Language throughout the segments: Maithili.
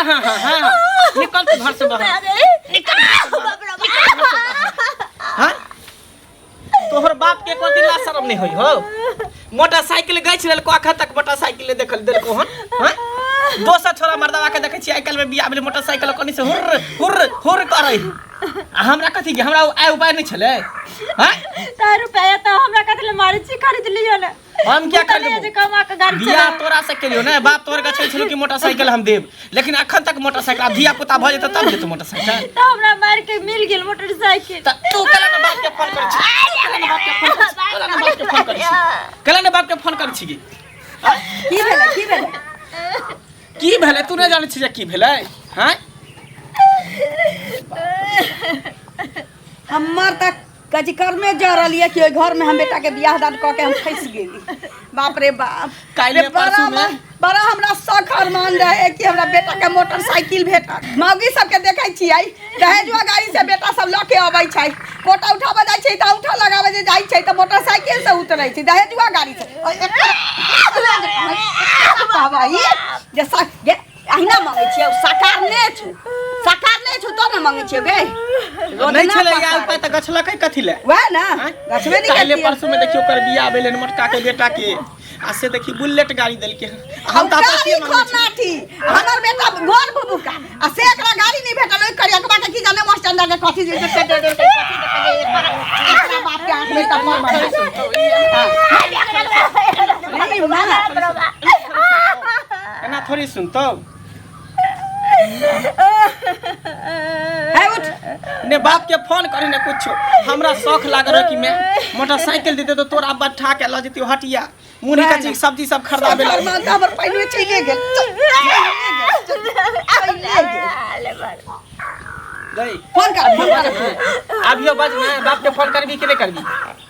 हाँ हाँ हाँ हाँ निकल तू घर से बाहर। निकल निकल घर से बाहर। हाँ तोहर बाप के एको दिन ला शर्म नहीं होई हो। मोटरसाइकिल गछ लेलको, अखन तक मोटरसाइकिल नहीं देखल देलको हन। हाँ दोसर छोरा मर्दवा के देखै छियै आइ काल्हि में बियाह भेलै, मोटरसाइकिल कनी से हुर्र हुर्र हुर्र करै। आ हमरा कथी के, हमरा आय उपाय नहीं छलै? हाँ तार रुपया तो हमरा कथी ले मारै छी, खरीद लियो ने। हम क्या कर खरीदबो? जे कमा के गाड़ी बियाह चला। तोरा से केलियो ने, बाप तोहर गछै छलो कि मोटरसाइकिल हम देब, लेकिन अखन तक मोटरसाइकिल, आब धिया पुता भऽ जेतौ तब देतौ मोटरसाइकिल। तो हमरा मार के मिल गेल मोटरसाइकिल। त तू कला ने बाप के फोन करै छी, कला ने बाप के फोन करै छी, कला ने बाप के फोन करै छी, कला ने बाप के फोन करै छी। की भेलै, की भेलै? की भेलै तू नहि जानै छी जे की भेलै? हैं हमर तऽ कथी कर्मे जरल यऽ कि ओहि घरमे हम बेटाके बियाह दान कऽ के हम फँसि गेली। बाप रे बाप। काल्हि रे बड़ा परसू में- बड़ा हमरा शौक अरमान रहे कि हमरा बेटाके मोटरसाइकिल भेटत। मौगी सबके देखै छियै दहेजुआ गाड़ी से बेटा सब लऽ के अबै छै, कोटा उठाबऽ जाइ छै तऽ औंठा लगाबऽ जे जाइ छै तऽ मोटरसाइकिल से उतरै छै दहेजुआ गाड़ी से। और कहबै जे गे अहिना मंगै छियै, साकार नहि छौ, साकार नहि छौ तो ने मंगै छियै गे। नहीं छलै यार उपाय तऽ गछलकै कथी ले? वएह ने गछबे नहि काल्हि करतियै। परसू में देखियो ओकर बियाह भेलै हन मोटका के बेटा के, आ से देखी बुलेट गाड़ी देलकै हन। हम तऽ गाड़ी आपसी मांगै छी। खोरनाठी हमर बेटा घर भुभुका आ से एकरा गाड़ी नहीं भेटल। ओहि करियकबा के की जाने मास्टर के कथी जे दे दे दे कथी दे एकरा बाप के आंख में टप्पर मारे। नहीं मां एना थोड़ी सुनतौ। है उठ ने बाप के फोन करी ने कुछो। हमरा शौक लागल रहे कि मैं मोटरसाइकिल देते तो तोरा अब्बा ठा के ल जतियो हटिया, मुरही कच्ची सब्जी सब खरीदाबे ला। अरमान तऽ हमर पहिने चलिए गेल, चलिए गेल। गई फोन कर, फोन कर। अभियो बज ने बाप के फोन करबी कि नहीं करबी?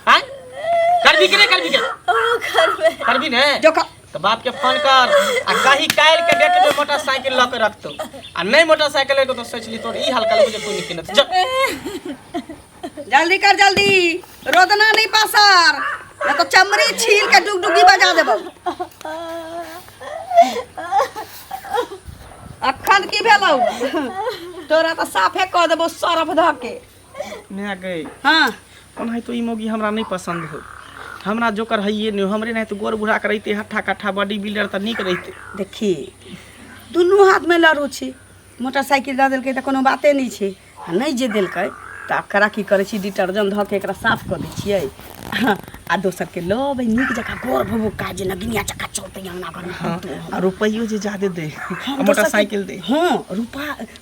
हैं करबी कि नहीं करबी? के करबी ने? जो कर। तो बाप के फोन कर आ कहीं काल्हि के डेट में मोटरसाइकिल लऽ के रखतौ, आ नहीं मोटरसाइकिल लेतो तो सोच ली तोर ई हल्का लगो जे कोई नहीं किनत। चल जल्दी कर जल्दी, रोदना नहीं पासर, नहीं तो चमड़ी छील के डुगडुगी बजा देबौ। अखन की भेलौ तोरा तऽ साफे कऽ देबौ सरफ धऽ के। नया गई। हाँ ओनाहि तो ई मौगी हमरा नहीं पसंद हो, हमरा जोकर हइए नहीं, हमरे नहीं तो गोर बुढ़ा के रहिते हट्ठा कट्ठा बॉडी बिल्डर तऽ नीक रहिते। देखी दुनू हाथमे लड़ू छी, मोटरसाइकिल दऽ देलकै तऽ कोनो बाते नहि छै, आ नहि जे देलकै तऽ एकरा की करै छी, डिटर्जेंट धऽ के एकरा साफ कऽ दै छियै आ दोसरके लऽ अबै नीक जकाँ गोर भभुका जे नगिनिया जकाँ चलतै अङ्गना घरमे। हाँ, आ रुपैयो जे ज्यादे दे हम आ मोटरसाइकिल दे। हाँ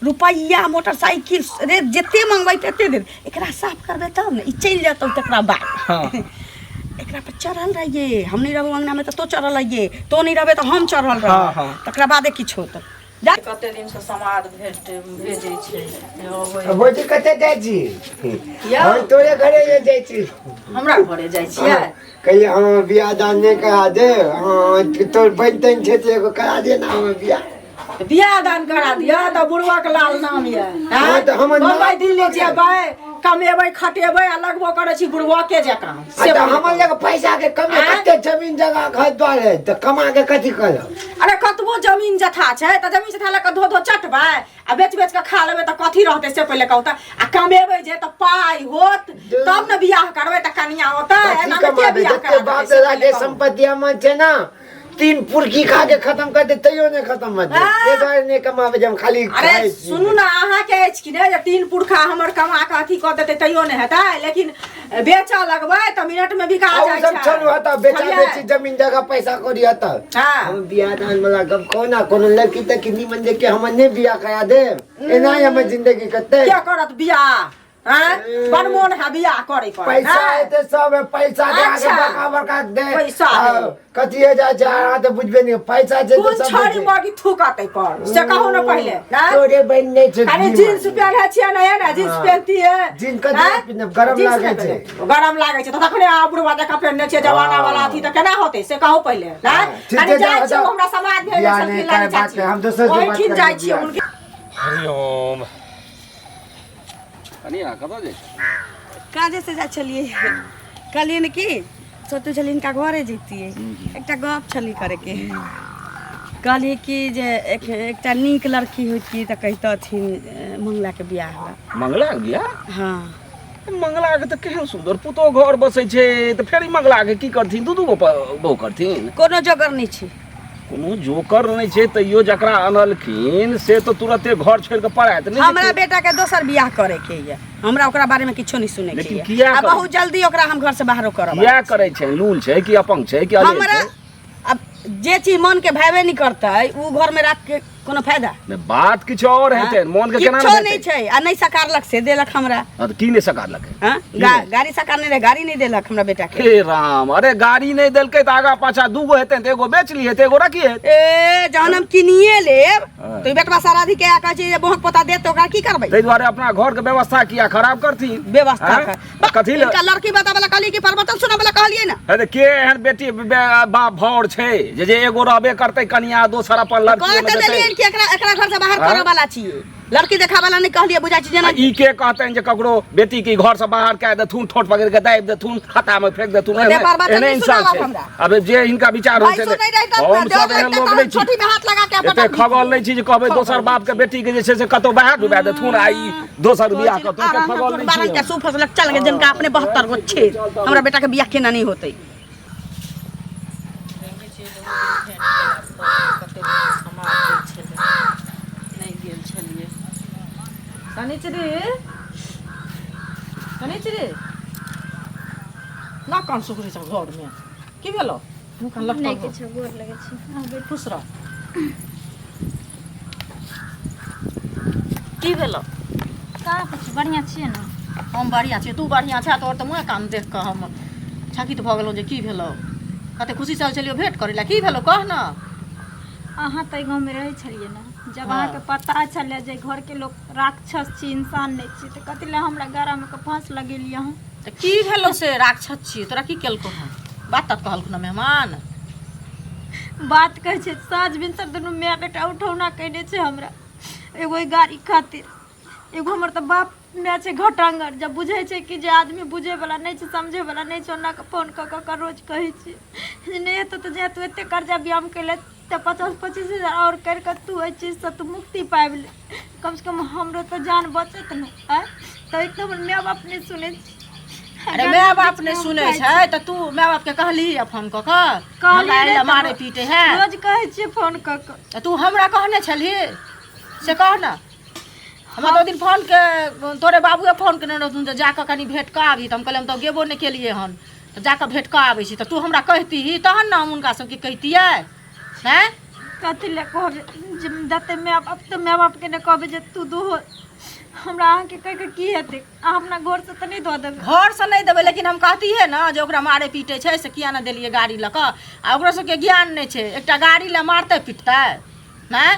रुपैआ मोटरसाइकिल रे जते मंगबै तते दे। एकरा साफ करबै तब ने ई चलि जेतौ तकरा बाद। हाँ। एकरा पर चढ़ल रहिए, हम नहीं रहबो अंगना में तऽ तो चढ़ल रहिए, तो नहीं रहबे तऽ हम चढ़ल रहब। हाँ, हाँ। तकरा बादे किछु होतौ। जा। कते दिन से समाद भेट भेजै छै जे अबै। भौजी कतऽ जाइ छी? यौ। हम तोरे घरे जे जाइ छी। हमरा घरे जाइ छियै? कहिए हँ बियाह दान नहि करा दे, हँ तोर बनि तनि छै तऽ एगो करा दे ने हमर बियाह। तऽ बियाह दान करा दिअ तऽ बुढ़वा के लाल नाम यऽ। हँ, तऽ हमर नाम- बम्बई दिल्ली जेबै, कमेबै खटेबै आ लगबो करै छी बुढ़वा के जकाँ। आ तऽ हमर लग पैसा के कमी आँय? कते जमीन जगह घर द्वार है तऽ कमा के कथी करब? अरे कतबो जमीन जथा छै तऽ जमीन जथा लऽ कऽ धो धो चटबै आ बेच बेच कऽ खा लेबै तऽ कथी रहतै से पहिले कहू तऽ। आ कमेबै जे तऽ पाइ होत तब ने बियाह करबै तऽ कनिया होतै। कथी एना मे के कमाबै? बियाह जते करा बाप देतै से दादा पहिले के कहू। संपत्ति हमर छै ना, 3 पुरकी खा के खत्म कर दे तैयो नहीं खत्म होते। हाँ। ये दुआरे नहीं कमाबे जे हम खाली अरे खाइ छी। सुनू ना, अहाँके अछि कि नहि जे 3 पुरखा हमर कमा के अथी कऽ देतै तैयो नहि हेतै, लेकिन बेचऽ लगबै तऽ मिनट में बिका आ उ जाइ सब छै। छोड़ू हता, बेचा बुझलियै? बेची जमीन जगह पैसा कौड़ी हता। हाँ। हम बियाह दान वाला गप कहू ना, कोनो लड़की तक निमन देख के हमर नहीं बियाह करा दे, एना ही हमर जिंदगी कटतै। के करत बियाह? हाँ? बड़ मोन है बियाह करे पर। पैसा हाँ? है तो सब है, पैसा दे आगे अच्छा। बड़का बड़का दे। पैसा आ, है। कथी है जा जा रहा तो बुझबे नहीं, पैसा छै तो कोन सब छड़ी छै। मगी थूकतै पर से कहू ना पहिले, ना? तोरे बहिन नहीं छै अरे जीवन। जींस पहने छियै ना, ना जींस हाँ। पहनती है। जींस कथी हाँ? पहनब? गरम जींस लागै नहि छै। पहने। गरम लागै छै तऽ तखने अहाँ बुढ़वा जकाँ पहनने छियै जमाना हाँ। वाला अथी तऽ केना होतै से कहू पहिले, ना? हाँ, ठीक कनी छै, जाइ जाओ, छियै जाओ। हमरा समाज भेल बियाह छलखिन नहि लाली करे बात चाची। के, हम दोसर से बात ओहिठिन करबै जाइ छियै बियाह। हुनके। हरिओम। कनिया कतऽ जाइ छी? काजे से जाइ छलियै, कहलियै ने कि सोचै छलियै हिनका घरे जैतियै, एकटा गप छलै करैके। कहली कि जे एक एकटा नीक लड़की होती तऽ कहितथिन मंगलाके बियाह ला। मंगला के बियाह? हँ। मंगला के तऽ केहन सुंदर पुतोह घर बसै छै, तऽ फेर ई मंगला के की करथिन? दू दू गो बहु करथिन? कोनो जोगर नहि छै। कोनो जोकर नहि छै, तैयो जकरा अनलखिन से तऽ तुरते घर छोड़ि कऽ पड़ायत नहि हमरा जेतै। बेटा के दोसर बियाह करे के ये, हमरा ओकरा बारे में किछो नहीं सुने के लेकिन ये। किया आ करै? बहुत जल्दी ओकरा हम घर से बाहरो करब। किया करै छै? लूल छै कि अपंग छै कि अलेल हमरा छै? अब जे चीज मन के भावे नहीं करतै उ घर में राख के कोनो फायदा नहि, बात किछु और हेतै, मन के केना किछो नहि नहीं हेतै? छै। आ नहीं सकारलक से देलक हमरा। हँ, तऽ की नहि सकारलक? हाँ? की नहि? गाड़ी सकारने रहे, गाड़ी नहीं देलक हमरा बेटा के। हे राम, अरे गाड़ी नहीं देलकै तऽ आगा पाछा दू गो हेतै तऽ एगो बेच लिहे तऽ एगो रखिहे। ए जहन हम किनिए लेब हाँ। तो ई बेटवा साराधी के आ कहै छै जे बोहक पोता देत तऽ ओकरा की करबै? ताहि दुआरे अपना घर के व्यवस्था किया खराब करथिन? व्यवस्था हाँ? कर। कथी ले? इनका लड़की बताबे ला कहलिए कि प्रवचन सुनाबे ला कहलिए ना? अरे के एहन बेटी बाप भौर छै जे एगो रहबे करतै कनिया, दोसर अपन लड़की कह ओहिमे के देतै? देलिए कि एकरा घर से बाहर हाँ? करऽ वाला छियै, लड़की देखा वाला नहीं कहलिए, बुझाइ छै जेना। आ ई के कहतनि जे ककरो बेटी के घर से बाहर कए देथुन, ठोट पकड़ के दाबि देथुन, खाता में फेंक देथुन? ओते पर बात एहने नहीं इंसान सुनावब छै। हमरा। अबे जे हिनका विचार होइ भाई छै, सुनै रही तब हम देव सब एहन रही लोक तब नहि छी। छोटी में हाथ लगा के एते पटक खगल नहि छी जे कहबै दोसर बाप के बेटी के जे छै से कतौ बाहर डुबा देथुन आ ई दोसर बियाह कतौ एते खगल नहि बारह छी। के सूफ फसलक चल गए जिनका अपने 72 गो छे, हमरा बेटा के बियाह केना नहीं होतै। नहि गेल छलियै। शनिचरी, शनिचरी, ना कान सुखरै छौ घरमे? की भेलौ? मुँह कान लटकल नहि हौ। किछो, गोर लगै छी। अहाँ बैठू। खुश रह। की भेलौ? कहाँ कुछ, बढ़िआँ छियै ने? हम बढ़िआँ छियै, तू बढ़िआँ छह? तोहर तऽ मुँहे कान देख कऽ हम छकित भऽ गेलहुँ जे की भेलौ। कते खुशी चल छलियौ भेंट करै लए। की भेलौ, कह ने। अहाँ तऽ एहि गाँवमे रहै छलियै ने? जब हाँ। अहाँके पता छलै जे घरके लोक राक्षस छी, इंसान नहि छी, तऽ कथी लए हमरा गरामे के फाँस लगेलियै अहाँ? तऽ की भेलौ से राक्षस छी? तोरा की केलकौ हन? बात तात कहलखुन हन मेहमान? बात कहै छै, साँझ भिनसर दुनू माय बेटा उठौना कयने छै हमरा एगो एहि गाड़ी खातिर। एगो हमर तऽ बाप माय छै घटांगर, जब बुझै छै कि जे आदमी बुझैवला नहि छै, समझैवला नहि छै, ओना कऽ फोन कऽ कऽ कऽ रोज कहै छियै जे नहि हेतौ तऽ जे तू एते कर्जा ब्याम कैले तऽ 25-25 हजार आओर करि कऽ तू एहि चीजसँ तू मुक्ति पाबि ले, कमसँ कम हमरो तऽ जान बचत ने। आँय, तऽ एक तऽ हमर माय बाप नहि सुनै छै। अरे माय बाप नहि सुनै छै तऽ तू माय बाप के कहली फोन कऽ कऽ? कहलियै हमरा एहि लए तऽ मारै पीटै है। रोज कहै छियै फोन कऽ कऽ। तऽ तू हमरा कहने छलही से कह ने। हमरा तऽ ओहि दिन फोन के तोरे बाबुए फोन केने रहथुन जे जाकऽ कनि भेंट कऽ आबही, तऽ हम कहलियै हम तऽ गेबो नहि केलियै हन, तऽ जाकऽ भेंट कऽ आबै छी। तऽ तू हमरा कहितीही तहन ने हम हुनका सबके कहितियै। हैं? कथी लए कहबै जे जते माय बाप तऽ माय बापके नहि कहबै जे तू दोहो हमरा। अहाँके कहि कऽ की हेतै? अहाँ अपना घरसँ तऽ नहि दऽ देबै। घरसँ नहि देबै, लेकिन हम कहतियै ने जे ओकरा मारै पीटै छै से किया नहि देलियै गाड़ी लऽ कऽ। आ ओकरो सबके ज्ञान नहि छै, एकटा गाड़ी लए मारतै पिटतै? नहि,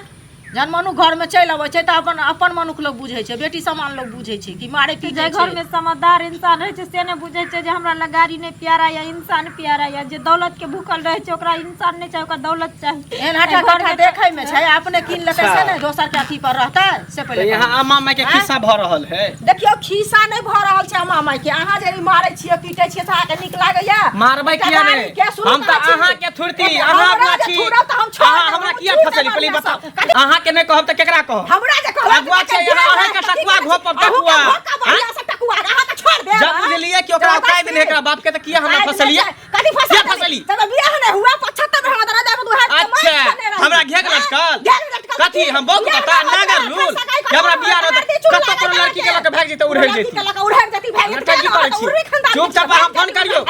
जहन मनुख घरमे चलि अबै छै तऽ अपन अपन मनुख लोक बुझै छै, बेटी समान लोक बुझै छै कि मारै पीटै जाहि छै। घरमे समझदार इंसान रहै छै से नहि बुझै छै जे हमरा लग गाड़ी नहि प्यारा या इंसान प्यारा या। जे दौलतके भूखल रहै छै ओकरा इंसान नहि चाही, ओकरा दौलत चाही। एहन हट्टा कट्ठा देखै मे छै, अपने कीन लेतै से ने दोसर के अथी पर रहतै से तऽ पहिले यहाँ कहू। आमा माय के खिस्सा भऽ रहल है। देखियौ, खीसा नहि भऽ रहल छै अम्मा माय के। अहाँ जे ई मारै छियै पीटै छियै से अहाँके नीक लागैया? मारबै एकटा किया गाड़ी नहि? के शुरू हम तऽ करै छी। अहाँ के थुरती, एते अहाँ हमरा अगुआ जे छी। थुरब तऽ हम छोड़ अहाँ देब, हमरा हम किया छुटि फसली देब पहिले अपना बताउ। सब। कथी? अहाँ के नहि कहब तऽ केकरा कहब? हमरा जे कहब अगुआ छै अहाँ, अहाँ के टकुआ घोपब टकुआ। बढ़िया से टकुआ अहाँ के छोड़ देब। जब बुझलियै कि ओकरा औकाइत नहि एकरा बाप के, तऽ किया हमरा फसलियै? कथी फसल? किया फसली? तब बियाह नहि हुआ 75 में हमरा दादा दुहार के अच्छा मारि खेने रही। हमरा घेघ लटकल घेघ लटकल। कथी हम बहुत बियाह बता नहि होइत नागर रहै, लूल सगाई कि हमरा कतौ बियाह रहत लड़की चूल्हा कतौ कोनो लगा लड़की के लऽ के भागि जेतै, उड़ै लड़की जेतै। के लऽ के उड़ै जेतै, भागि जेतै। लड़का की करै छी? उड़ै खानदान चुपचाप अहाँ फोन करियौ।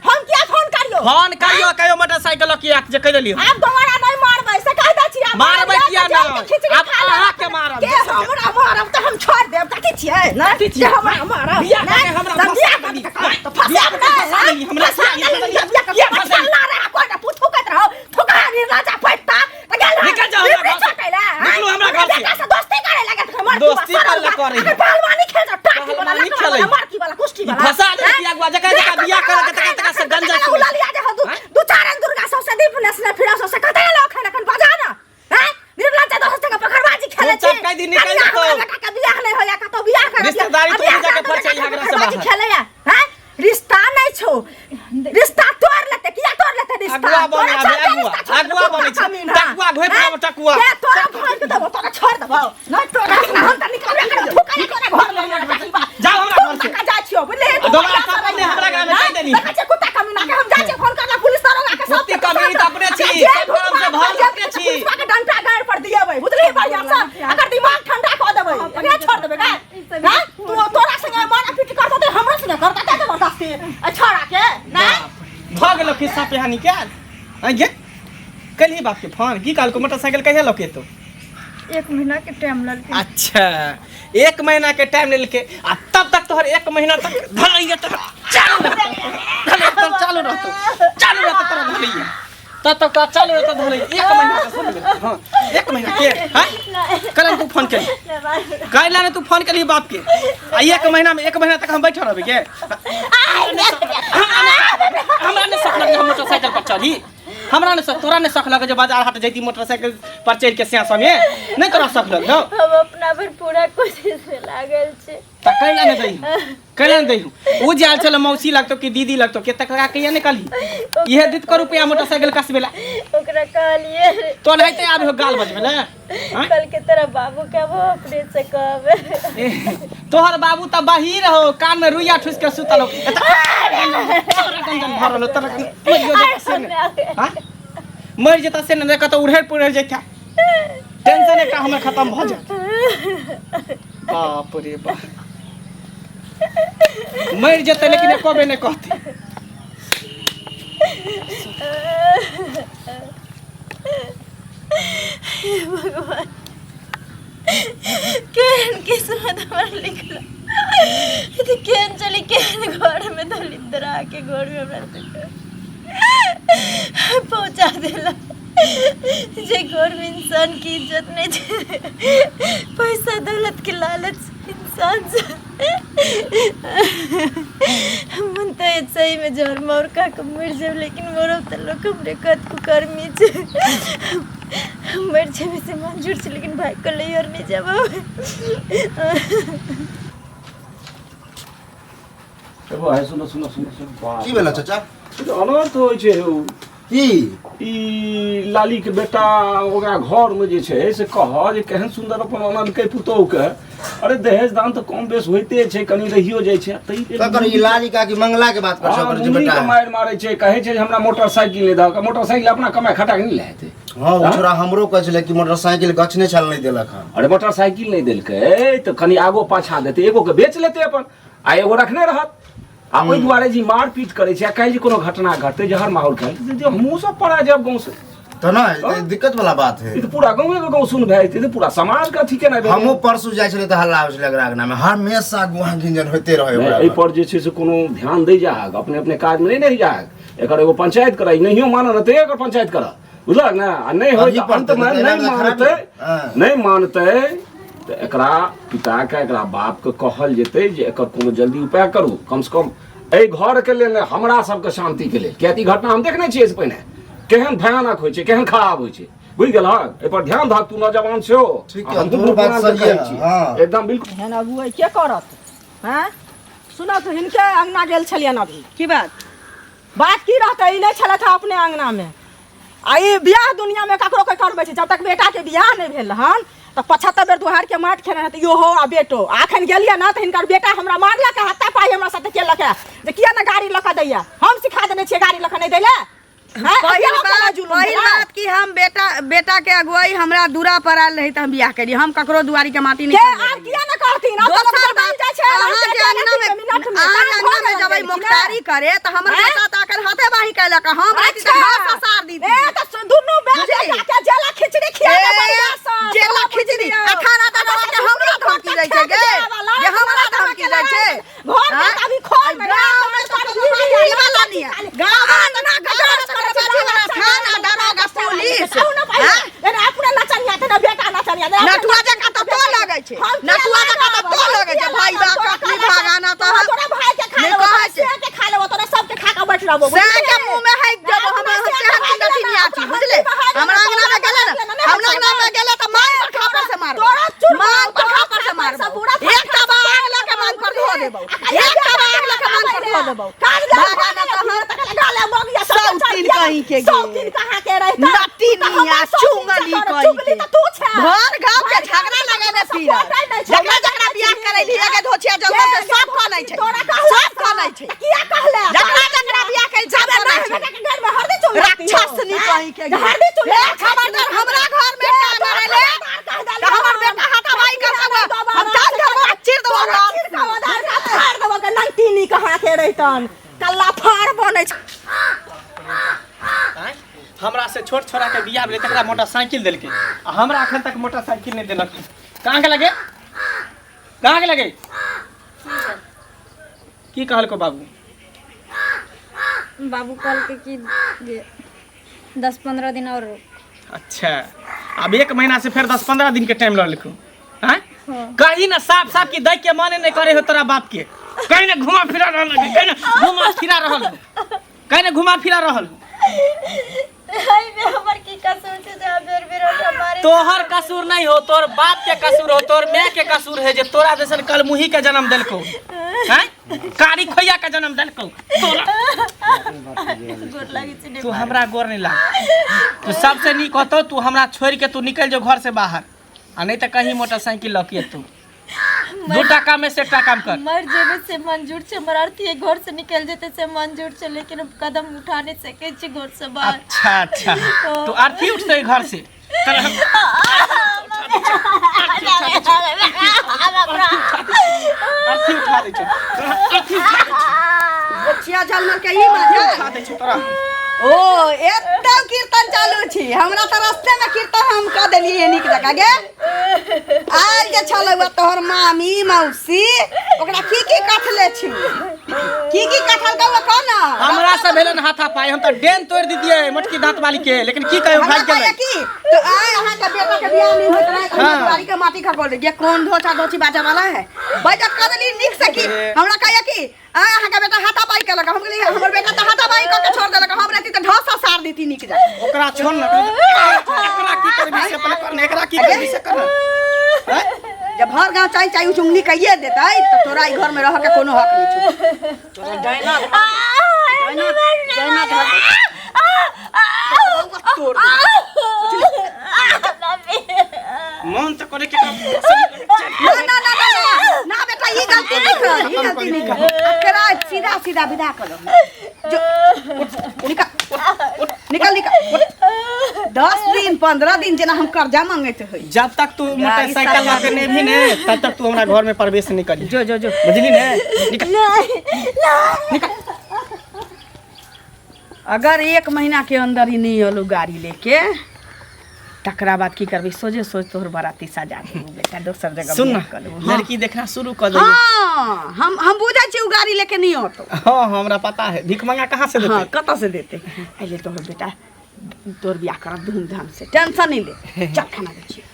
हम किया फोन करियौ? फोन करियौ, कहियो मोटरसाइकिल लऽ के आयत जे कहि देलियै। आब दोबारा नहि मारबै से कहि दै छी। आब मारबै किया जाहि के नहि? खिचड़ी आब खा लेब। अहाँके मारब। के हमरा मारब तऽ हम छोड़ि देब? कथी छियै ने कथी छियै? जे हमरा मारब? बियाह नहि, कऽ के हमरा तऽ फंसा बियाह देली। कऽ के तऽ फंसा बियाह कऽ के नहि, फंसा देली हमरा। फंसा किया देली, फंसली? बियाह कऽ किया के फंसली? फंसला रहे, कोइ ने पूत थुकैत रहो, थुका निर्लज्जा पैता, तऽ गेल रहे। निकल जाओ हमरा लिपड़ी घर से। चटै लए, आँय? निकलू हमरा घर से। बेटा से दोस्ती करे लगे तऽ मर दोस्ती करले करै है। पहलवानी खेल जाओ, टाकी वाला, पहलवानी लकड़ा वाला, खेलै। मरकी वाला, कुश्ती वाला। फंसा देलक आँय? अगुआ, जकरा जकरा बियाह करऽ के तकरा तकरा से गंजा छुबै। लिया जे हो, दू चार रंग दुर्गा सबसे दीप नेसने फिरा सबसे कते लोक है एखन बजा ना। हैं? निर्लज्ज दोस्त के पकड़बाजी खेले छी। चुपचाप कहि दी, निकलि कनिया जेतौ। हमरा बेटा के बियाह नहि होया, कतौ बियाह करऽ दिअ। रिश्तेदारी आ तोड़ि बियाह जाके करऽ पर चलि बेटा के एकरा से पकड़बाजी बाहर। खेलैया। हैं? रिश्ता नहि छौ, रिश्ता तोड़ लेते। किया तोड़ लेते रिश्ता? अगुआ बने तोरा आबे, चलते अगुआ रिश्ता छोड़ अगुआ देलकै, बनै छै कमीना। टकुआ घोपि आब टकुआ। ए, तोरा भाई के देबो, तोरा छोड़ देबो। नहीं तोरा से हम त निकलबे करब, थूका नहीं तोरा घर में हमरा बा। जाओ हमरा घर से। थूका जा छियो, बुझली? आ दोबारा टपक नहि हमरा घर में कहि देनी। देखै छियै कुत्ता कमीना के, हम जाइ छियै फोन करला पुलिस दरोगा के सब। कुत्ती कमीनी तऽ अपने छी, सब काम से भरल अपने छी। पुलिसवा के डंडा गाड़ पर दिएबै, बुझली? बढ़िया से अगर दिमाग ठंडा कऽ देबै, एकरा छोड़ देबै का? हैं? तू तोरा संगे मारा पीटी करतौ तऽ हमरो संगे करतौ, ते जबरदस्ती आ छोड़ा के नहीं। भऽ गेलो खिस्सा पिहानी के आँय गे, कलही बाप के फोन की कहलको? मोटरसाइकिल कहिया लऽ के एतौ? 1 महीना के टाइम लेलकै। अच्छा, 1 महीना के टाइम लेलकै आ तब तक तोहर 1 महीना तक धरैया तोहर चालू रहतौ, धरैया तोहर चालू रहतौ, चालू रहतौ तोरा धरैया, तब तक तोरा चालू रहतौ धरैया। 1 महीना के सुन ले। हाँ, 1 महीना के। हाँ, कल तू फोन केली कैला ने? तू फोन केली बाप के आ 1 महीना में 1 महीना तक हम बैठल रहबै के? हमरा नहि शौक लगे हम मोटरसाइकिल पर चढ़ी, हमरा नहि शौक। तोरा नहि शौक लगे जे बाजार हाट जैती मोटरसाइकिल पर चढ़ि के सैं संगे? नहि तोरा शौक लगे हौ? हम अपना भर पूरा कोशिश में लागल छी। तऽ कैला नहि दैहु, कैला नहि दैहु? ओ जे आयल छलै मौसी लगतौ कि दीदी लगतौ के, तकरा कहिया नहि कहली इहे दित कर रुपया मोटरसाइकिल कसबेला? ओकरा कहलिए। तो एनाहिते आबे हो गाल बजबे ले? आँय? कल के तोरा बाबू के वो अपने से कहबे। तोहर बाबू तऽ बहीर हो, कान में रुइया ठुस के सुतल हो। तोरा गंजन भरल हो, तोरा मरि जेता से ने। हाँ? मरि जेता से ने, कतौ उड़ेर पुड़ेर जेता, टेंशन एकटा हमर खत्म भऽ जायत। बाप रे बाप, मरि जेतै लेकिन एको बेर नहि कहतै। हे भगवान, केहन किस्मत हमर लिखल, ई केहन चली केहन घर में दलिद्रा के घर में हमरा सबके पहुंचा देला, जे घर में इंसान की इज्जत नहीं छै, पैसा दौलत के लालच इंसान से मन तो सही में जहर मार खा के मर जाब, लेकिन मरब तऽ लोक हमरे कहत कुकर्मी छै। मर जेबै से मंजूर छै, लेकिन भाई के लैहर नहीं जाब। भाई, सुनो सुनो सुनो सुनो, बाप। की भेला चाचा? ई तऽ अनर्थ होइ छै हौ। की? ई लाली के बेटा ओकरा घर में जे छै से कह जे केहन सुंदर अपन अनलकै पुतोहु के। अरे दहेज दान तऽ कम बेस होइते छै, कनि रहियो जाइ छै। ताहि लेल ककर? ई लाली काकी मंगला के बात कर हाँ, ओकर जे मुन्नी बेटा के है। मारि मारै छै, कहै छै जे हमरा मोटरसाइकिल नहि दहक। मोटरसाइकिल अपना कमाइ खटा के नहि लए हेतै? हाँ, ओ छोरा हमरो कहै छलै कि मोटरसाइकिल गछने छल, नहि देलक हन। अरे मोटरसाइकिल नहि देलकै तऽ कनि आगो पाछाँ देतै, एगो के बेच लेतै अपन आ एगो रखने रहत। आ ओहि दुआरे जे मारपीट करै छै, आ काल्हि जे कोनो घटना घटतै, जहर माहौल खायल, जे हमहूँ सब पड़ा जायब गाँव से। तऽ नहि, ई दिक्कत वाला बात है। ई तऽ पूरा गाँवे के गाँव सुन भए जेतै, ई तऽ पूरा समाज के अथी केनाइ भेलै। हमहूँ परसू जाइ छलियै तऽ हल्ला होइ छलै ओकरा अंगना में, हमेशा गुहा गिंजन होइते रहै नहि, ओकरा। एहि पर जे छै से कोनो ध्यान दै जाहक, अपने अपने काजमे नहि रहि जाहक। एकर एगो पंचायत करऽ, नहियो मानत तऽ एकर पंचायत करऽ, बुझलक ने? आ नहि होइ अभी तऽ पड़तै, अन्तमे तऽ नहि एना खराब मानतै, हाँ। नहि मानतै तऽ एकरा पिताके एकरा बापके कहल जेतै जे एकर कोनो जल्दी उपाय करू, कमसँ कम एहि घरके लेल नहि, हमरा सबके शान्तिके लेल। किएक तऽ ई घटना हम देखने छियै एहिसँ पहिने, केहन भयानक होइ छै, केहन खराब होइ छै, बुझि गेलहक? एहिपर ध्यान धक, तू नौजवान छो। ठीक आ है, हमहूँ तोहर बात पुरान के सही कहै है, छी। हाँ। एकदम बिल्कुल। एहन अगुआइ के करत? हैं, सुनऽ तऽ, हिनके अंगना गेल छलियनि अभी। की बात? बात की रहतै, ई नहि छलथि हँ अपने अंगनामे। आ ई बियाह दुनियामे ककरो कोइ करबै छै? जब तक बेटाके बियाह नहि भेल हन तऽ 75 बेर दुहारके माटि खेने रहतै इहो आ बेटो। आ एखन गेलियै ने तऽ हिनकर बेटा हमरा मारलक, हत्ता पाइ हमरा साथे केलक हे जे किया ने गाड़ी लऽ कऽ दैया। हम सिखा देने छियै गाड़ी लऽ कऽ नहि दै लए? हैं? पहिल अकेला अकेला बात जुलुम पहिल भेलै। बात कि हम बेटा बेटा के अगुवाई हमरा दूरा पर आयल रही तऽ हम बियाह केलियै, हम ककरो दुआरी के माटी नहि के खेने आर रहियै। किया ने कहथिन? आब तऽ दोसर लोक बात, बदलि जाइ छै, अहाँ एनाहिते जे अंगना में मिनट में, अहाँ जे काम अंगना भऽ में जेबै गेल कि मोख्तारी करे तऽ हमर हैं? बेटा तऽ अखन हाथे बाही केलक, हम रहिती तऽ अच्छा। घास ससार दीती। ए तऽ दुनू बेटा बुझली? के जेला खिचड़ी खिया ए, दे बढ़िया से। जेला खिचड़ी आ खाना तऽ के हमरा धमकी दै छै गे, जे हमरा धमकी दै छै। घर में हैं? अभी खोल में गाँव में तऽ कोनो बाजी वाला नहीं है। गाँव में अंगना गजर करे बाजी वाला थाना दरोगा पुलिस। हैं? नटुआ जकाँ तऽ तो लगै छै, नटुआ जकाँ तऽ तो लगै छै। भाई बा कखनी भागाना तऽ हम नहि कहै छै। सएह के मुँह में हैक देबो हम। हम केहन की नटिनिया छी, बुझले? हमरा अंगना में गेलै ने, हमरा अंगना में गेलै तऽ मांग पर खापर से मारबो, मांग पर खापर से मारबो। एकटा बाग लऽ के मांग पर धो देबो, एकटा बाग लऽ के मांग पर धो देबो। भागाना तऽ हम सौतन। नटिन कहीं के सौतीन कहाँ के रहता नटिनिया चुंगली कहीं चुगली के त तू छे भर गांव के झगड़ा लगाने फिर जकरा जकरा बियाह करैली एके धोछिया जौका से सब कनै छै तोरा कहला सब कनै छै किया कहले जकरा जकरा बियाह करै सब कनै छै बेटा के घर में हरदी चुन राक्षसनी कहीं के हरदी चुन ए खबरदार हमरा घर में टांग रहले त हमर बेटा हाथापाई कर सको हम टांग धरबो चीर देबो चीर के आधार का फाड़ देबो के नंगटीनी कहाँ के रहितन कल्ला फाड़ बनै छै आँय? हमरा से छोट छोरा के बियाह भेलै तकरा मोटरसाइकिल देलकै आ हमरा अखन तक मोटरसाइकिल नहि देलक कहाँ के लगे कहाँ के लगे की कहलको बाबू बाबू कहलकै कि जे 10-15 दिन और रुक। अच्छा अब एक महीना से फिर 10-15 दिन के टाइम लऽ लेलको आँय कहीं ना साफ साफ की दै के माने नहीं करे हो तोरा बाप के कहीं ना घुमा फिरा रहल हो, कहीं ना घुमा फिरा रहल हो, कहीं ना घुमा फिरा रहल हो। एहिमे हमर की कसूर छै जे अहाँ बेर बेर हमरा मारै तोहर कसूर नहीं हो तोहर बाप के कसूर हो तोहर माय के कसूर है जे तोरा जैसन कलमुही के जन्म देलको हैं कारी खोइया के जन्म देलको तोरा गोर लागै छै तू हमरा गोर नहीं लाग तू सबसे नीक होतो तू हमरा छोड़ के तू निकल जो घर से बाहर आ नहीं तो कहीं मोटरसाइकिल लऽ के तू दू टाका में से एकटा काम कर मर जेबै से मंजूर छै हमर अर्थी घर से निकल जेतै से मंजूर छै लेकिन हम कदम उठा नहि सकै छी घर से बाहर अच्छा अच्छा तू अर्थी उठते घर से चल हम अर्थी उठा दै छौ अर्थी उठा दै छौ बच्चिया झलमल के ई मजा उठा दै छौ तोरा ओ एतौ कीर्तन चालू छी हमरा तऽ रस्ते में कीर्तन हम कऽ देलियै नीक जकाँ गे आयल जे छलै उ तोहर मामी मौसी ओकरा की की कथले छी की की कथल कौ कह ना हमरा से भेलन हाथा पाई हम तऽ डेन तोड़ दितियै मोटकी दांत वाली के लेकिन की कहियो हमरा भागि गेलै कहैया की तो आय अहाँ के बेटा के बियाह नहीं होइत रहे हाँ। दुआरी के माटी खगोल ये कौन धोचा धोची बाजा वाला है बैठक कऽ देली नीक से की हमरा कहैया की आय अहाँ के बेटा हाथापाई केलक हम कहलियै हमर बेटा तऽ हाथापाई कऽ के छोड़ देलक हम रहती तऽ ढासा सार देती नीक जकाँ ओकरा छोड़ न एकरा की करबी से पहले कर ने एकरा की करबी से कर ने। जब हर गांव चाहे चाहे उ चुंगली कहिए देतै तऽ तोरा ई घर में रह के कोनो हक नहीं छौ तोरा डायना डायना डायना धर तोड़ दे। मन तऽ करे के ना ना ना ना ना ना बेटा ई गलती नहीं कर ई गलती नहीं कर एकरा सीधा सीधा विदा करो जो निकल निकल निकल 10 दिन 15 दिन जेना हम कर्जा मांगैत होइ जब तक तू मोटरसाइकिल लऽ के नहीं भी ने तब तक तू हमरा घर में प्रवेश नहीं करी जो जो जो बुझली ने निकल अगर एक महीना के अंदर ही नहीं अलू गाड़ी लेके तकरा बाद की करबी सोझे सोझ तोहर बराती सजा देबू बेटा दोसर जगह सुन ना बियाह कऽ लेबू। हाँ। लड़की देखना शुरू कर दे हाँ हम बुझै छी उ गाड़ी लेके नहीं औतो हाँ हमरा पता है भीख मंगा कहाँ से हाँ देते कतऽ से देते अइले तोहर बेटा तोहर बियाह करब धूमधाम से टेंशन नहीं ले चल खाना दै छियै।